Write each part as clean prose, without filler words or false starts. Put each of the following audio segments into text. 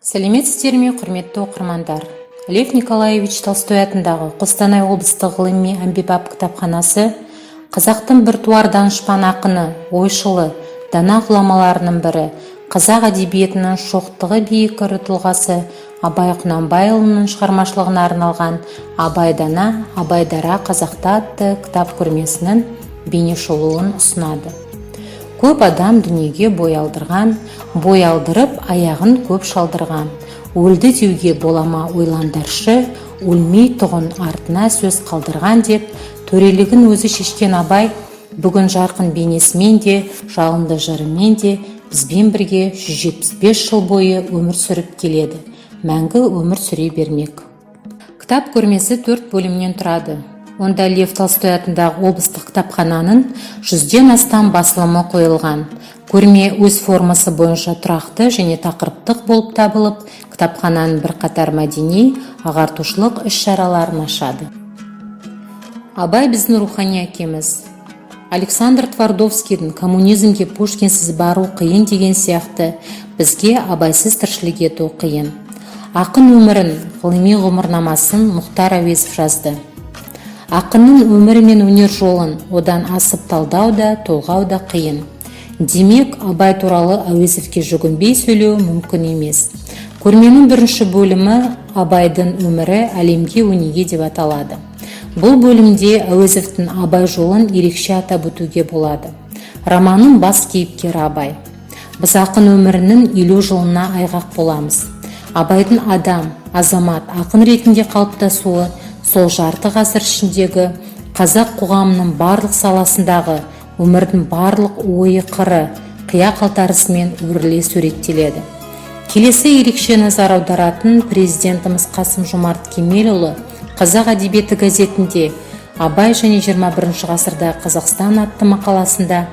Сәлеметсіздер ме, құрметті оқырмандар! Лев Николаевич Толстой атындағы Қостанай облыстық ғылыми әмбебап кітапханасы қазақтың біртуар данышпан ақыны, ойшылы, дана ғұламаларының бірі, қазақ әдебиетінің шоқтығы биік ірі тұлғасы Абай Құнанбайұлының шығармашылығына арналған «Абай дана, Абай дара қазақта» атты кітап көрмесінің бейнешолуын ұсынады. Көп адам дүниеге бой алдырған, бой алдырып, аяғын көп шалдырған. Өлді деуге бола ма, ойландаршы, өлмей тұғын артына сөз қалдырған деп төрелігін өзі шешкен Абай бүгін жарқын бейнесімен де, жалынды жырымен де бізбен бірге 175 жыл бойы өмір сүріп келеді, мәңгі өмір сүре бермек. Кітап көрмесі төрт бөлімнен тұрады. Онда Лев Толстой атындағы облыстық кітапхананың 100-ден астам басылымы қойылған. Көрме өз формасы бойынша тұрақты және тақырыптық болып табылып, кітапхананың бірқатар мәдени, ағартушылық іс-шараларын ашады. Абай – біздің рухани әкеміз. Александр Твардовскийдің «Коммунизмге Пушкинсіз бару қиын» деген сияқты, бізге Абайсыз тіршілік ету қиын. Ақын өмірін, ғылыми ғұмырнамасын Мұхтар Әуезов жазды. Ақынның өмірі мен өнер жолын одан асып талдау да, толғау да қиын. Демек, Абай туралы Әуезовке жүгінбей сөйлеу мүмкін емес. Көрменің бірінші бөлімі «Абайдың өмірі әлемге өнеге» деп аталады. Бұл бөлімде Әуезовтің «Абай жолын» ерекше атап өтуге болады. Романның бас кейіпкері – Абай. Біз ақын өмірінің 50 жылына айғақ боламыз. Абайдың адам, азамат, ақын ретінде қалыптасуы сол жарты ғасыр ішіндегі қазақ қоғамының барлық саласындағы өмірдің барлық ойы қыры, қия қалтарысымен өріле суреттеледі. Келесі ерекше назар аударатын, президентіміз Қасым Жомарт Кемелұлы «Қазақ әдебиеті» газетінде «Абай және 21 ғасырдағы Қазақстан» атты мақаласында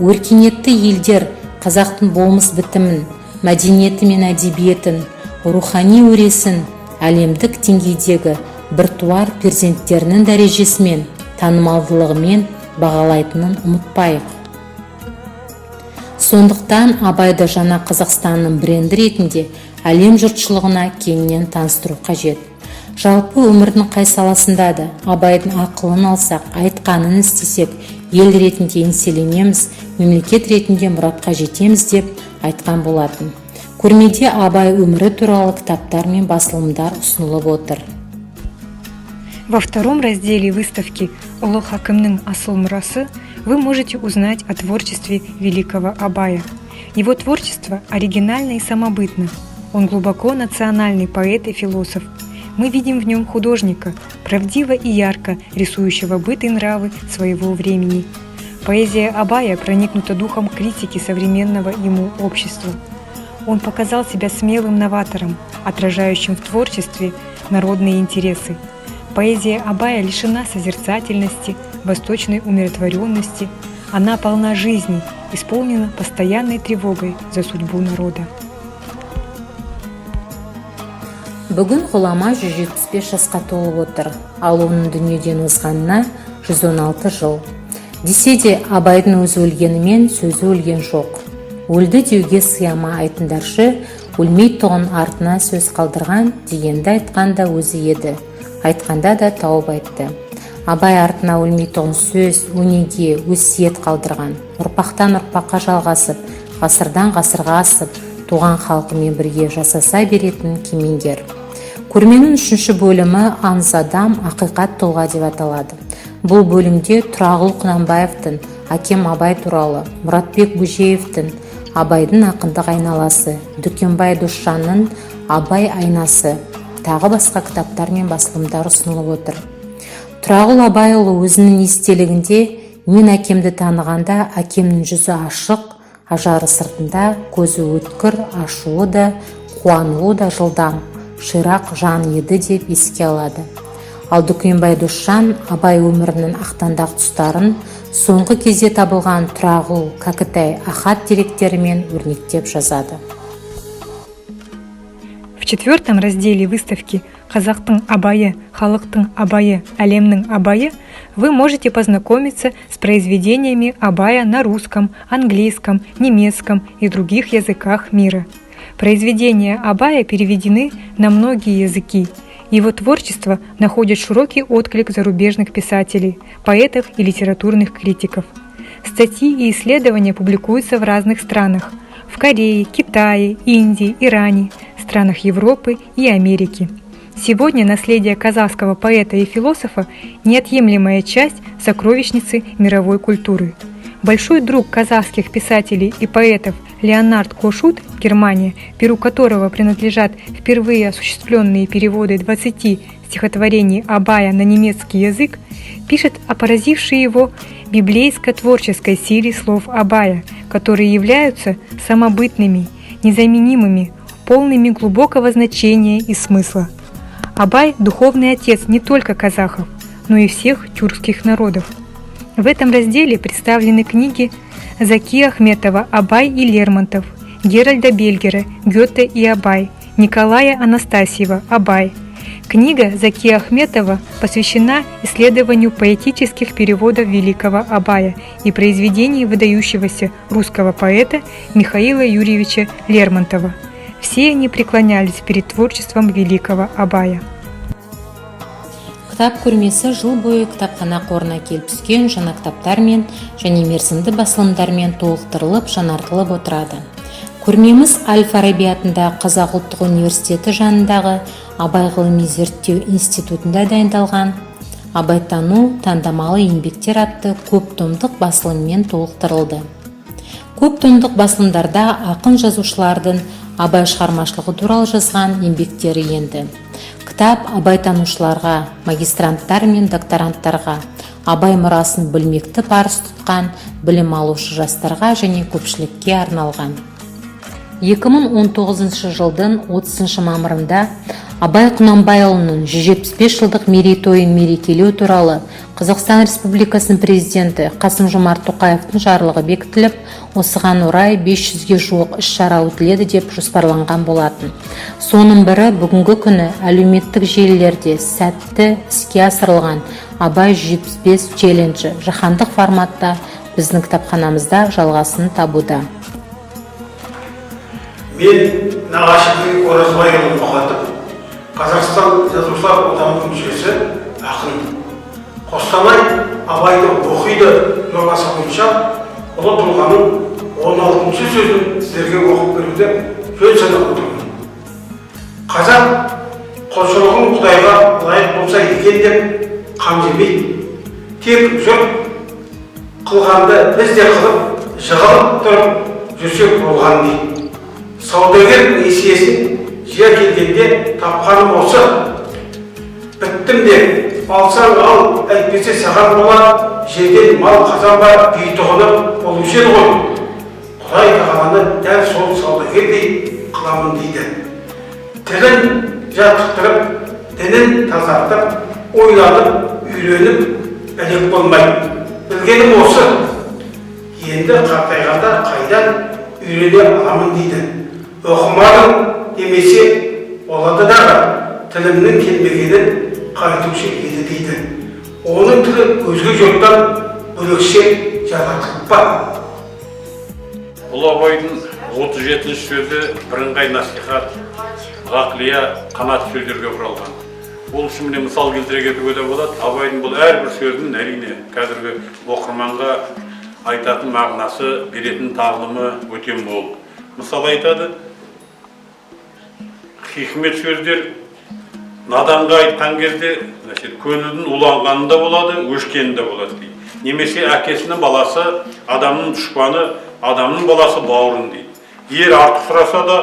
өркениетті елдер қазақтың болмыс бітімін, мәдениеті мен әдебиетін, рухани өресін әлемдік деңгейдегі біртуар перзенттерінің дәрежесімен, танымалдылығымен бағалайтынын ұмытпайық. Сондықтан Абайды жаңа Қазақстанның бренді ретінде әлем жұртшылығына кеңінен таныстыру қажет. Жалпы, өмірдің қай саласында да Абайдың ақылын алсақ, айтқанын істесек, ел ретінде еңселенеміз, мемлекет ретінде мұратқа жетеміз деп айтқан болатын. Көрмеде Абай өмірі туралы кітаптар мен басылымдар ұсынылып отыр. Во втором разделе выставки «Ұлы хакімнің асыл мұрасы» вы можете узнать о творчестве великого Абая. Его творчество оригинально и самобытно. Он глубоко национальный поэт и философ. Мы видим в нем художника, правдиво и ярко рисующего быт и нравы своего времени. Поэзия Абая проникнута духом критики современного ему общества. Он показал себя смелым новатором, отражающим в творчестве народные интересы. Поэзия Абая лишена созерцательности, восточной умиротворенности. Она полна жизни, исполнена постоянной тревогой за судьбу народа. Бүгін ғұлама 175 жасқа толып отыр, ал оның дүниеден озғанына 116 жыл. Десе де, Абайдың өзі өлгенімен, сөзі өлген жоқ. Өлді деуге сыя ма, айтыңдаршы, өлмей тұғын артына сөз қалдырған дегенді айтқан да өзі еді, айтқанда да тауып айтты. Абай артына өлмейтұғын сөз, өнеге, өсиет қалдырған. Ұрпақтан ұрпаққа жалғасып, ғасырдан ғасырға асып, туған халқымен бірге жасаса беретін кемеңгер. Көрменің үшінші бөлімі «Аңыз адам, ақиқат тұлға» деп аталады. Бұл бөлімде Тұрағұл Құнанбаевтың «Әкем Абай туралы», Мұратбек Бөжеевтің «Абайдың ақындық айналасы», Дүкенбай Досжанның «Абай айнасы», тағы басқа кітаптар мен басылымдар ұсынылып отыр. Тұрағұл Абайұлы өзінің естелігінде: «Мен әкемді танығанда, әкемнің жүзі ашық, ажары сыртында, көзі өткір, ашуы да, қуануы да жылдам, ширақ жан еді» деп еске алады. Ал Дүкенбай Досжан Абай өмірінің ақтаңдақ тұстарын соңғы кезде табылған Тұрағұл, Кәкітай, Ахат деректерімен өрнектеп жазады. В четвертом разделе выставки «Қазақтың Абайы, халықтың Абайы, әлемнің Абайы» вы можете познакомиться с произведениями Абая на русском, английском, немецком и других языках мира. Произведения Абая переведены на многие языки. Его творчество находит широкий отклик зарубежных писателей, поэтов и литературных критиков. Статьи и исследования публикуются в разных странах – в Корее, Китае, Индии, Иране, странах Европы и Америки. Сегодня наследие казахского поэта и философа – неотъемлемая часть сокровищницы мировой культуры. Большой друг казахских писателей и поэтов Леонард Кошут, Германия, перу которого принадлежат впервые осуществленные переводы 20 стихотворений Абая на немецкий язык, пишет о поразившей его библейско-творческой силе слов Абая, которые являются самобытными, незаменимыми, полными глубокого значения и смысла. Абай – духовный отец не только казахов, но и всех тюркских народов. В этом разделе представлены книги Заки Ахметова «Абай и Лермонтов», Геральда Бельгера «Гёте и Абай», Николая Анастасьева «Абай». Книга Заки Ахметова посвящена исследованию поэтических переводов великого Абая и произведений выдающегося русского поэта Михаила Юрьевича Лермонтова. Все они преклонялись перед творчеством великого Абая. Кітап көрмесі жыл бойы кітапхана қорына келіп түскен жаңа кітаптармен және мерзімді басылымдармен толықтырылып, жаңартылып отырады. Көрмеміз әл Фараби атындағы Қазақ ұлттық университеті жанындағы Абай ғылыми зерттеу институтында дайындалған «Абайтану: таңдамалы еңбектер» атты көп томдық басылыммен толықтырылды. Көп томдық басылымдарда ақын жазушылардың Абай шығармашылығы туралы жазған еңбектері енді. Кітап абайтанушыларға, магистранттар мен докторанттарға, Абай мұрасын білмекті парыз тұтқан білім алушы жастарға және көпшілікке арналған. 2019 жылдың 30 мамырында Абай Құнанбайұлының 175 жылдық мерейтойын мерекелеу туралы Қазақстан Республикасының президенті Қасым-Жомарт Тоқаевтың жарлығы бекітіліп, осыған орай 500-ге жуық іс-шара өтіледі деп жоспарланған болатын. Соның бірі бүгінгі күні әлеуметтік желілерде сәтті іске асырылған «Абай 175 челленджі» жаһандық форматта біздің кітапханамызда жалғасын табуда. Мен, Нағашыбек Оразбайұлы Мұқатов, Қазақстан Жазушылар одағының мүшесі, ақын. «Қостанай Абайды оқиды» жобасы бойынша ұлы тұлғаның 16-шы сөзін сіздерге оқып беруді жөн санап отырмын. Қазақ құлшылығың Құдайға лайық болса екен деп қам жемейді. Тек жұрт қылғанды біз де қылып, жығылып тұрып жүрсек болған дейді. Саудагер несиесін жия келгенде тапқаным осы, біттім деп, алсаң ал, әйтпесе саған бола жерден мал қазанба дейтұғыны болушы еді ғой. Құдай тағаланы дәл сол саудагердей қыламын дейді. Тілін жаттықтырып, дінін тазартып, ойланып, үйреніп әлек болмайды. Білгенім осы. Енді қартайғанда қайдан үйрене аламын дейді. Оқымадым демесе болады дағы, тілімнің келмегенін қайтушы еді дейді. Оның тілі өзге жұрттан бөлекше жаратылып па? Ұлы Абайдың 37-ші сөзі бірыңғай насихат, ғақлия, қанат сөздерге құралған. Ол үшін, міне, мысал келтіре кетуге де болады. Абайдың бұл әрбір сөзінің, әрине, қазіргі оқырманға айтатын мағынасы, беретін тағлымы өте мол. Мысалы, айтады: хикмет сөздер наданға айтқан кезде, значит, көңілдің уланғаны да болады, өшкені де болады дейді. Немесе әкесінің баласы адамның дұшпаны, адамның баласы бауырың дейді. Ер артық сұраса да,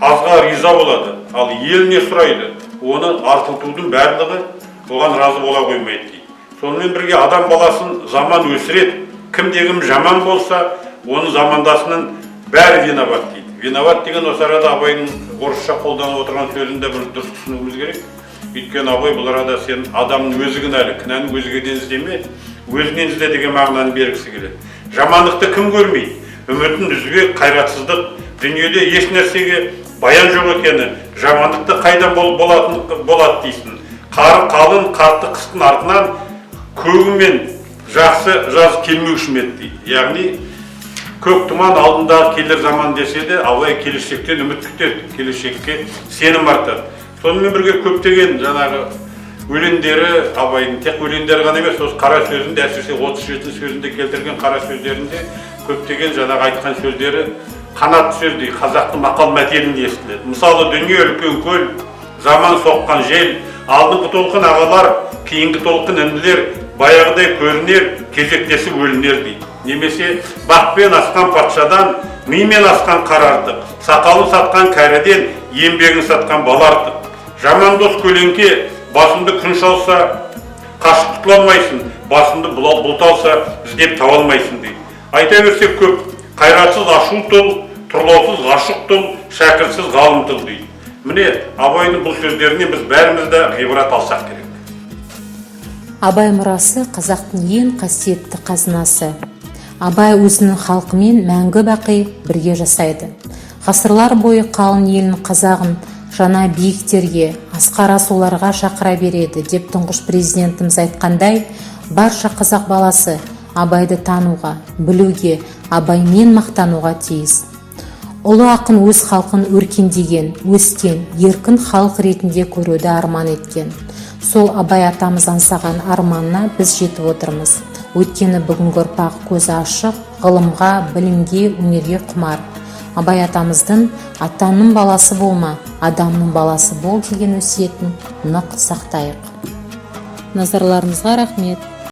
азға риза болады, ал ел не сұрайды, оны артылтудың барлығы оған разы бола қоймайды дейді. Сонымен бірге адам баласын заман өсіреді. Кімде кім жаман болса, оның замандасының бәрі виноват дейді. Виноват деген осы арада Абайдың орысша қолданып отырған сөзін де бір дұрыс түсінуіміз керек. Өйткені Абай бұл арада сен адамның өзі кінәлі, кінәні өзгеден іздеме, өзінен ізде деген мағынаны бергісі келеді. Жамандықты кім көрмейді? Үмітін үзбе, қайратсыздық, дүниеде еш нәрсеге баян жоқ екені, жамандықты қайдан болатын болады дейсің. Қары қалың қатты қыстың артынан көгімен жақсы жаз келмеуші ме еді дейді. Яғни Көк тұман алдындағы келер заман десе де, Абай келешектен үміт күтеді, келешекке сенім артады. Сонымен бірге көптеген жаңағы өлеңдері, Абайдың тек өлеңдері ғана емес, осы қара сөзінде, әсіресе 37 сөзінде келтірген қара сөздерінде көптеген жаңағы айтқан сөздері қанатты сөздей, қазақтың мақал мәтелінде естіледі. Мысалы, «Дүние үлкен көл, заман соққан жел, алдыңғы толқын ағалар, кейінгі толқын інілер, баяғыдай көрінер, кезектесіп өлінер», – дейді. Немесе «Бақпен асқан патшадан мимен асқан қар артық, сақалын сатқан кәріден еңбегін сатқан бала артық», «Жаман дос көлеңке, басыңды күн шалса, қашып құтыла алмайсың, басыңды бұлт алса, іздеп таба алмайсың», – дейді. Айта берсек көп. «Қайратсыз ашу тұл, тұрлаусыз ғашық тұл, шәкіртсіз ғалым тұл», – дейді. Міне, Абайдың бұл сөздерінен біз бәріміз де ғибрат алсақ керек. Абай мұрасы – қазақтың ең қасиетті қазынасы. Абай өзінің халқымен мәңгі бақи бірге жасайды. Ғасырлар бойы қалың елін, қазағын жаңа биіктерге, асқар асуларға шақыра береді деп тұңғыш Президентіміз айтқандай, барша қазақ баласы Абайды тануға, білуге, Абаймен мақтануға тиіс. Ұлы ақын өз халқын өркендеген, өскен, еркін халық ретінде көруді арман еткен. Сол Абай атамыз аңсаған арманына біз жетіп отырмыз. Өйткені бүгінгі ұрпақ көзі ашық, ғылымға, білімге, өнерге құмар. Абай атамыздың «Атаның баласы болма, адамның баласы бол» деген өсиетін нық сақтайық. Назарларыңызға рахмет.